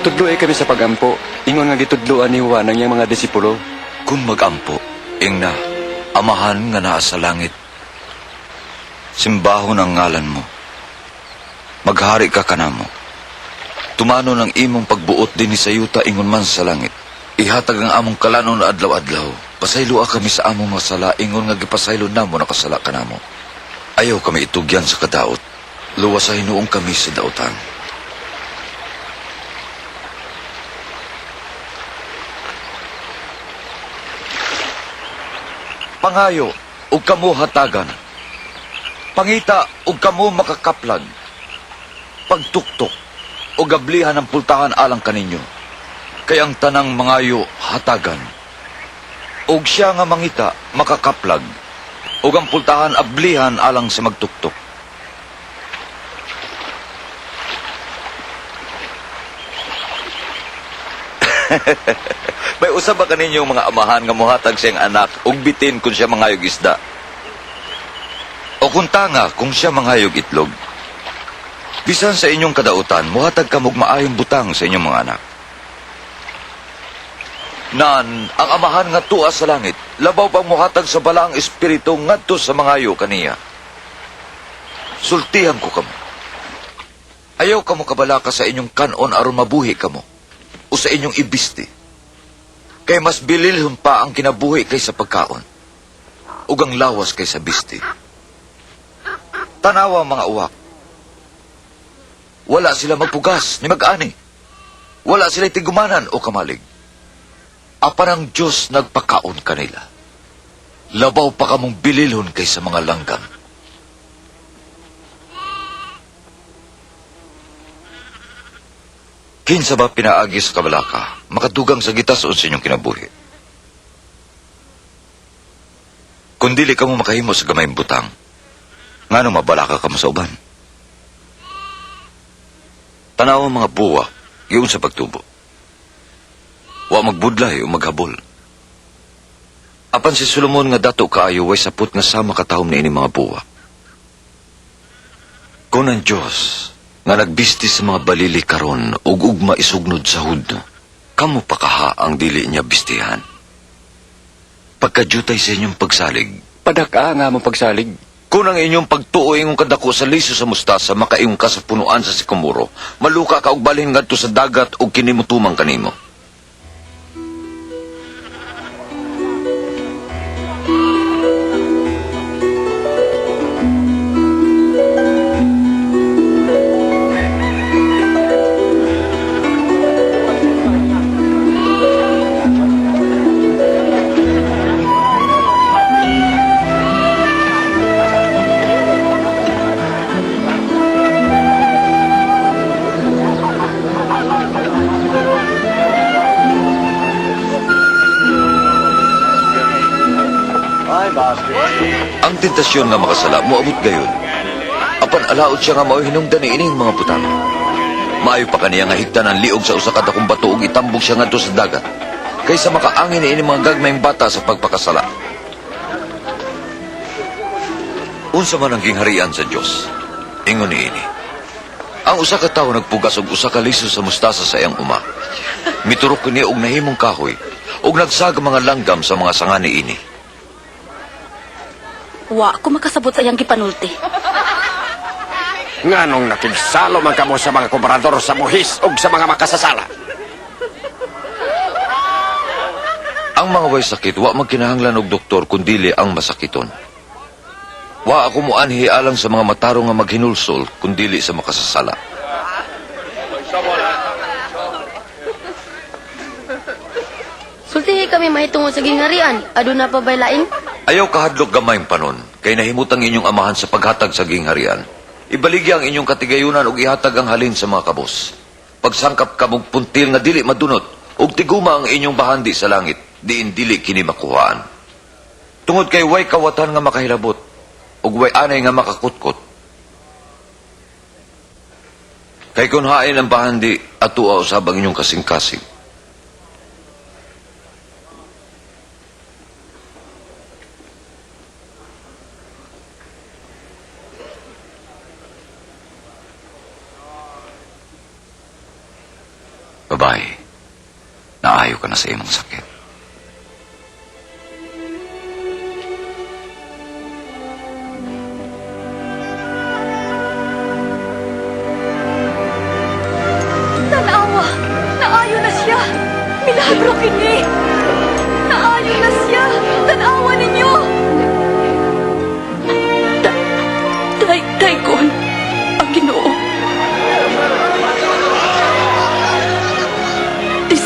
Tudloi kami sa pagampo. Ingon nga gitudloan ni Juan ang iyang mga disipulo. Kung magampo, ingna, Amahan nga naa sa langit. Simbahon ang ngalan mo. Maghari ka kanamo. Tumano ng imong pagbuot dinhi sa yuta ingon man sa langit. Ihatag ang among kalanon adlaw-adlaw. Pasayloa kami sa among mga sala ingon nga gipasaylo namo nakasala kanamo. Ayaw kami itugyan sa kadaot. Luwas sa hinuong kami sa dautan. Pangayo ug kamo hatagan. Pangita ug kamo makakaplag. Pagtuktok ug ablihan ang pultahan alang kaninyo. Kay ang tanang mangayo hatagan. Ug siya nga mangita makakaplag. Ug ang pultahan ablihan alang sa magtuktok. May usa ba kaninyong mga amahan nga mohatag siyang anak ug bitin kung siya mangayog isda? O kung tanga kung siya mangayog itlog? Bisan sa inyong kadautan, mohatag kamog maayong butang sa inyong mga anak. Nan, ang amahan nga tuwa sa langit, labaw pang mohatag sa balaang espiritu ngadto sa mangayo kaniya. Sultihan ko kamo. Ayaw kamo kabalaka sa inyong kanon aron mabuhi kamo o sa inyong ibisti. Kay mas bililhon pa ang kinabuhi kaysa pagkaon, ug ang lawas kaysa bisti. Tanawa ang mga uwak. Wala sila magpugas ni mag-ani. Wala sila tigumanan o kamalig. Apan ang Diyos nagpakaon kanila. Labaw pa kamong bililhon kaysa mga langgam. Kinsa ba pinaagi sa kabalaka, makadugang sa gitason sa inyong kinabuhi? Kung dili kamo makahimo sa gamayng butang, ngano mabalaka kamo sa uban? Tanaw ang mga buwa, giun sa pagtubo. Wa magbudlay o maghabol. Apan si Solomon nga dato kaayo way sapot nga sama katahom niini mga buwa. Kung ang Diyos nga nagbisti sa mga balili karon ug ugma isugnod sa hudno, kamo pa kaha ang dili niya bistihan. Pagkadyutay sa inyong pagsalig, Padaka nga among pagsalig. Kung ang inyong pagtuo ingon kadako sa liso sa mustasa, makaingon ka sa punuan sa sikomoro, maluka ka og balhin ngadto sa dagat ug kini motumang kanimo. Ang tentasyon nga makasala moabot gayon. Apan alaot siya nga mao'y hinungdan ni ining mga butang. Maayo pa kaniya nga higtan ang liog sa usa ka dakong bato ug itambok siya ngadto sa dagat kaysa makaangin ni ining mga gagmayng bata sa pagpakasala. Unsa man ang gingharian sa Dios? Ingon niini. Ang usa ka tawo nagpugas og usa ka liso sa mustasa sa iyang uma. Miturok kini og nahimong kahoy ug nagsaga mga langgam sa mga sanga niini. Wa ko makasabot sa iyang gipanulti. Nganong nakigsalo man kamo sa mga kobrador sa buhis ug sa mga makasasala? Ang mga way sakit, wa magkinahanglan og doktor kundili ang masakiton. Wa ako moanhi alang sa mga matarong nga maghinulsol kundili sa makasasala. Sultihi kami mahitungod sa gingharian. Aduna pa bay lain? Ayaw kahadlok gamayng panon, kay nahimutang inyong amahan sa paghatag sa gingharian. Ibaligya ang inyong katigayunan ug ihatag ang halin sa mga kabos. Pagsangkap kamog puntil nga dili madunot, ug tiguma ang inyong bahandi sa langit, diin dili kini makuhaan. Tungod kay way kawatan nga makahilabot, ug way anay nga makakutkot. Kay kun hain ang bahandi, atua usab ang inyong kasing-kasing. Babae, naayo ka na sa imong sakit. Tanawa! Naayo na siya! Milagro kini! Naayo na siya! Tanawa ninyo! Tay, taygon, ang Ginoo.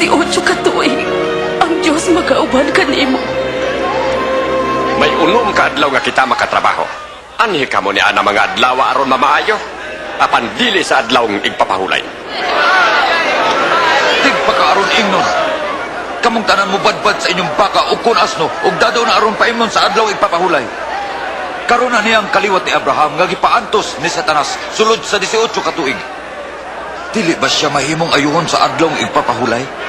18 ka tuig, ang Diyos magauban kanimo. May unom ka adlaw nga kita makatrabaho. Anhi kamo ni ana mga adlaw aron mamaayo. Apan dili sa adlawng igpapahulay. Tigpakaaron ingnon. Kamong tanan mo badbad sa inyong baka o kun asno ug dadaw na aron paimnon sa adlaw igpapahulay. Karon na niyang kaliwat ni Abraham nga gipaantos ni Satanas sulod sa 18 ka tuig. Dili ba siya mahimong ayuhon sa adlawng igpapahulay?